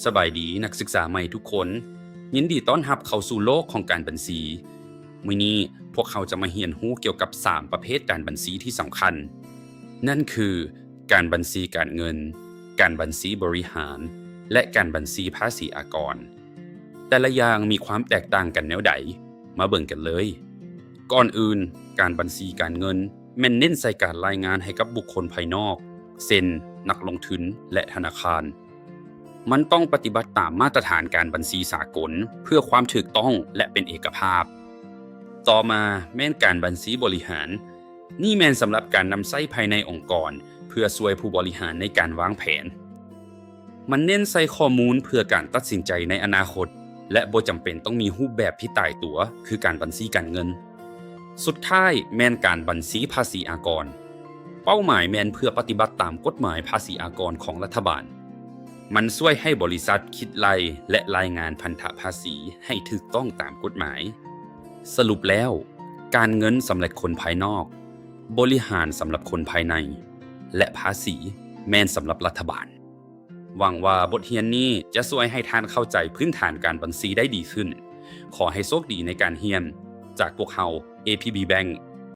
ສະບາຍດີນັກສຶກສາໃໝ່ທຸກຄົນ, ຍິນດີຕ້ອນຮັບເຂົ້າສູ່ໂລກຂອງການບັນຊີ. ມື້ນີ້ພວກເຮົາຈະມາຮຽນຮູ້ກ່ຽວກັບສາມປະເພດການບັນຊີທີ່ສຳຄັນ, ນັ້ນຄື ການບັນຊີການເງິນ, ການບັນຊີບໍລິຫານ ແລະ ການບັນຊີພາສີອາກອນ. ແຕ່ລະຢ່າງມີຄວາມແຕກຕ່າງກັນແນວໃດ? ມາເບິ່ງກັນເລີຍ. ກ່ອນອື່ນ, ການບັນຊີການເງິນແມ່ນເນັ້ນໃສ່ການລາຍງານໃຫ້ກັບບຸກຄົນພາຍນອກ, ເຊັ່ນ ນັກລົງທຶນ ແລະ ທະນາຄານ. ມັນຕ້ອງປະຕິບັດຕາມມາດຕະຖານການບັນຊີສາກົນ ເພື່ອຄວາມຖືກຕ້ອງ ແລະ ເປັນເອກະພາບ. ຕໍ່ມາແມ່ນການບັນຊີບໍລິຫານ. ນີ້ແມ່ນສຳລັບການນຳໃຊ້ພາຍໃນອົງກອນ ເພື່ອຊ່ວຍຜູ້ບໍລິຫານໃນການວາງແຜນ. ມັນເນັ້ນໃສ່ຂໍ້ມູນເພື່ອການຕັດສິນໃຈໃນອະນາຄົດ ແລະ ບໍ່ຈຳເປັນຕ້ອງມີຮູບແບບທີ່ຕາຍຕົວ ຄືການບັນຊີການເງິນ. ສຸດທ້າຍແມ່ນການບັນຊີພາສີອາກອນ. ເປົ້າໝາຍແມ່ນເພື່ອປະຕິບັດຕາມກົດໝາຍພາສີອາກອນຂອງລັດຖະບານ. ມັນຊ່ວຍໃຫ້ບໍລິສັດຄິດໄລ່ ແລະ ລາຍງານພັນທະພາສີໃຫ້ຖືກຕ້ອງຕາມກົດໝາຍ. ສະຫຼຸບແລ້ວ, ການເງິນສຳລັບຄົນພາຍນອກ, ບໍລິຫານສຳລັບຄົນພາຍໃນ ແລະ ພາສີແມ່ນສຳລັບລັດຖະບານ. ຫວັງວ່າບົດຮຽນນີ້ຈະຊ່ວຍໃຫ້ທ່ານເຂົ້າໃຈພື້ນຖານການບັນຊີໄດ້ດີຂຶ້ນ. ຂໍໃຫ້ໂຊກດີໃນການຮຽນ. ຈາກພວກເຮົາ ເອ ພີ ບີ Bank.